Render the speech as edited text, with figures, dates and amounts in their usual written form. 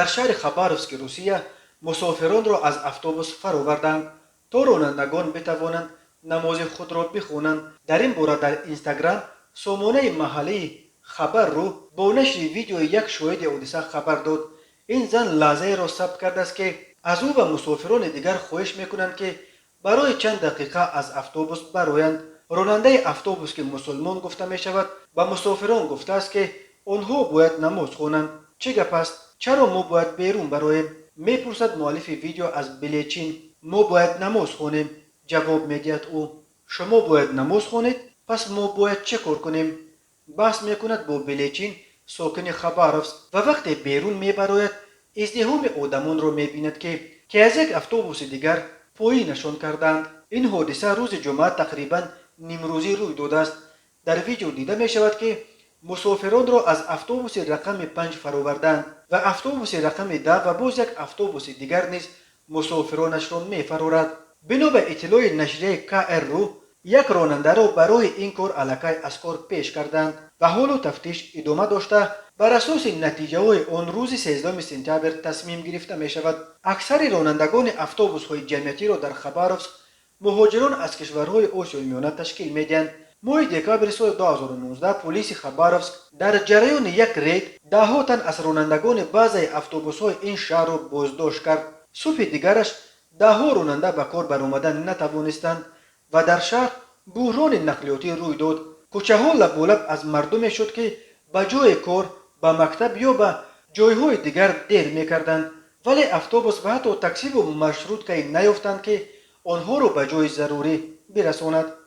Дар шаҳри Хабаровски Русия мусофиронро аз автобус фароварданд, то ронандагон битавонанд намози худро бихонанд. Дар ин бора дар Инстаграм сомонаи маҳаллии Хабар.ру бо нашри видеои як шоҳиди ҳодиса хабар дод. Ин зан лаҳзаеро сабт кардааст, ки аз ӯ ва мусофирони дигар хоҳиш мекунанд, ки барои чанд дақиқа аз автобус бароянд. Ронандаи автобус, ки мусулмон гуфта мешавад, ба мусофирон гуфтааст, ки онҳо бояд намоз хонанд. «Чӣ гап аст? Чаро мо бояд берун бароем?» — мепурсад муаллифи видео аз билетчин. «Мо бояд намоз хонем», — ҷавоб медиҳад ӯ. «Шумо бояд намоз хонед? Пас мо бояд чӣ кор кунем?» — баҳс мекунад бо билетчин сокини Хабаровск ва вақте берун мебарояд, издиҳоми одамонро мебинад, ки аз як автобуси дигар поинашон карданд. Ин ҳодиса рӯзи ҷумъа тақрибан нимрӯзӣ рӯй додааст. Дар видео дида мешавад, ки мусофиронро аз автобуси рақами 5 фароварданд ва автобуси рақами 10 ва боз як автобуси дигар низ мусофиронашро мефарорад. Бино ба иттилои нашрияи КР.ру, як ронандаро барои ин кор аллакай аз кор пеш карданд ва ҳоло тафтиш идома дошта, бар асоси натиҷаҳои он рӯзи 13 сентябр тасмим гирифта мешавад. Аксари ронандагони автобусҳои ҷамъиятиро дар Хабаровск муҳоҷирон аз кишварҳои Осиёи Миёна ташкил медиҳанд. Моҳи декабри соли 2019 полиси Хабаровск дар ҷараёни як рейд даҳҳо тан аз ронандагони баъзеи автобусҳои ин шаҳрро боздошт кард. Субҳи дигараш даҳҳо ронанда ба кор баромадан натавонистанд ва дар шаҳр буҳрони нақлиётӣ рӯй дод. Кӯчаҳо лаболаб аз мардуме шуд, ки ба ҷои кор, ба мактаб ё ба ҷойҳои дигар дер мекарданд, вале автобус ва ҳатто таксиву маршруткае наёфтанд, ки онҳоро ба ҷои зарурӣ бирасонад.